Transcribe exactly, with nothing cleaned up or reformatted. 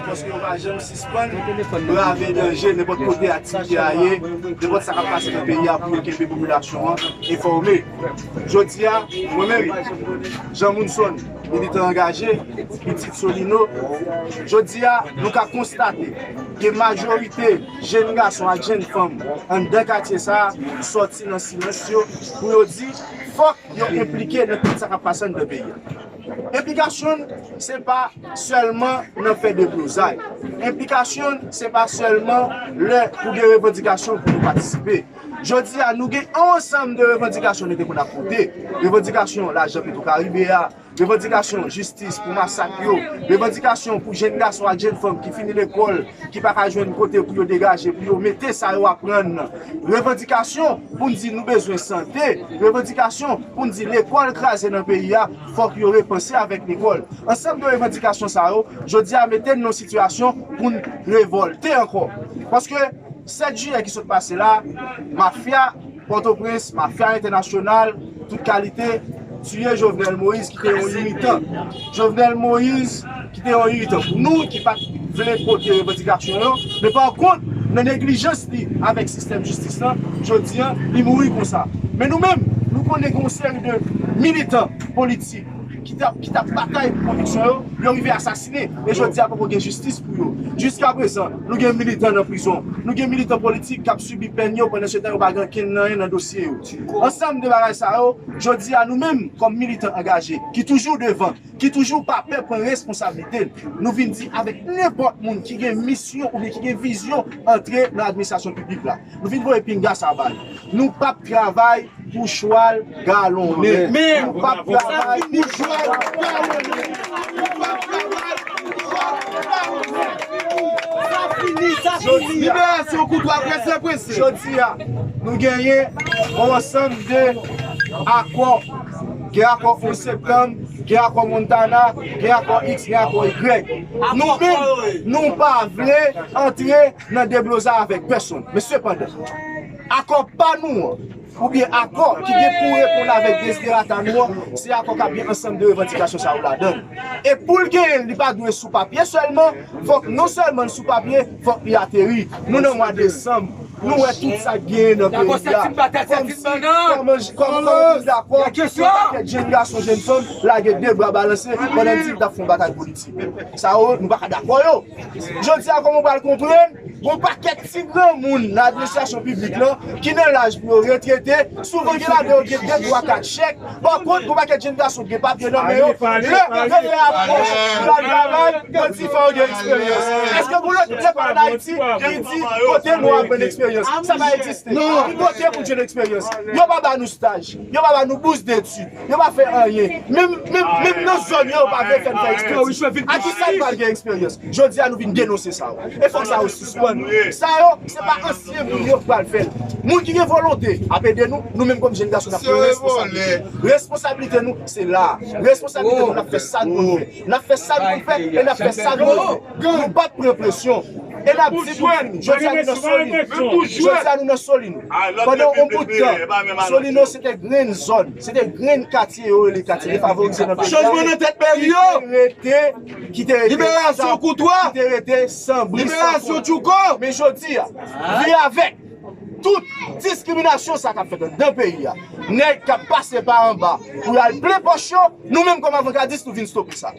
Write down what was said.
Paske yo pa janm sispann brave danje, nenpòt kote aktivite a ye, nenpòt sa k ap pase nan peyi a, pou yo kenbe popilasyon an enfòme. Jodi a, mwen menm, Jean Mounson, militan angaje, pitit Solino, jodi a, nou ka konstate ke majorite jèn gason ak jèn fanm anndan katye sa a sòti nan silans yo pou yo di fòk yo enplike nan tout sa k ap pase anndan peyi a. Enplikasyon n, se pa sèlman nan fè deblozay. Enplikasyon n, se pa sèlman lè pou gen revandikasyon pou nou patisipe. Jodi a, nou gen yon ansanm de revandikasyon nou te konn ap pote. Revandikasyon lajan Petwokaribe a, revandikasyon jistis pou masak yo, revandikasyon pou jèn gason ak jèn fanm ki fini lekòl, ki pa ka jwenn kote pou yo degaje, pou yo mete sa yo aprann nan. Revandikasyon pou n di nou bezwen sante, revandikasyon pou n di lekòl kraze nan peyi a, fòk yo repanse avèk lekòl. Ansanm de revandikasyon sa yo, jodi a mete n nan sitiyasyon pou n revòlte ankò. Paske sèt jiyè ki sot pase la, mafya Pòtoprens, mafya entènasyonal, tout kalite, tiye Jovenel Moïse ki te yon iritan. Jovenel Moïse ki te yon iritan pou nou, ki pa t vle pote revandikasyon yo, men pa kont, nan neglijans li avèk sistèm jistis lan, jodi a, li mouri konsa. Men nou menm, nou konnen gen yon seri de militan politik ki t ap, ki t ap batay pou konviksyon yo, yo rive asasinen. E jodi a, poko gen jistis pou yo. Jiska prezan, nou gen militan nan prizon. Nou gen militan politik k ap sibi pèn yo, pandan se tan yo pa gen okenn anyen nan dosye yo. Ansanm de bagay sa yo, jodi a, nou menm, kòm militan angaje, ki toujou devan, ki toujou pa pè pran responsablite l, nou vin di avèk nenpòt moun ki gen misyon oubyen ki gen vizyon antre nan administrasyon piblik la. Nou vin voye pinga sa ba yo. Nou p ap travay pou chwal galonnen. Men, nou p ap travay pou chwal galonnen. Nou p ap travay pou chwal galonnen. Sa fini, sa fini. Liberasyon kout la, prese, prese. Jodi a, nou genyen yon ansanm de akò. Gen akò onz septanm, gen akò Montana, gen akò X, gen akò Y. Nou menm, nou pa vle antre nan deblozay avèk pèsonn. Men sepandan, akò pa nou an, oubyen akò ki gen pou reponn avèk desiderata nou an, se akò k ap gen ansanm de revandikasyon sa yo ladan l. E pou l genyen, li pa dwe sou papye sèlman, fòk non sèlman l sou papye, fòk li ateri. Nou nan mwa desanm, nou wè tout sa k genyen nan peyi a. Kòmsi, kòman, kòman, kòman nou dakò pou yon pakèt jèn gason, jèn fanm lage de bra balanse pandan n di n t ap fè yon batay politik? Sa yo, nou pa ka dakò yo. Jodi a, kòman w pral konprann yon pakèt ti granmoun nan administrasyon piblik lan ki nan laj pou yo retrete, souvan gen ladan yo gen de, twa, kat chèk. Pa kont, yon pakèt jèn gason gen papye nan men yo, lè yo fè apwòch pou y al travay, yo di fò yo gen eksperyans. Èske gen lòt lekòl ann Ayiti ki di kote nou aprann eksperyans? Sa pa egziste. Ki kote pou jwenn eksperyans? Yo pa ba nou staj, yo pa ba nou bous detid. Yo pa fè anyen. Menm, menm, menm nan zòn yo, yo pa vle fè n fè eksperyans. A ki sa n pral gen eksperyans? Jodi a, nou vin denonse sa yo. E fòk sa yo sispann. Sa yo, se pa ansyen moun yo k pral fè l. Moun ki gen volonte ap ede nou, nou menm kòm jèn gason, n ap pran responsablite. Responsablite nou, se la. Responsablite nou, n ap fè sa nou konn fè. N ap fè sa nou konn fè e n ap fè sa nou konn fè. Nou p ap pran presyon. E n ap di pou fini, jodi a nou nan Solino. Jodi a nou nan Solino. Pandan yon bout tan, Solino se te grenn zòn, se te grenn katye yo rele katye defavorize nan peyi a. Chanjman nan tèt mèri yo. Ki te rete, ki te rete san, ki te rete san bri, san kont. Men jodi a, vin avèk tout diskriminasyon sa k ap fèt anndan peyi a. Nèg k ap pase pa anba pou y al plen pòch yo, nou menm kòm avangardis, nou vin stope sa.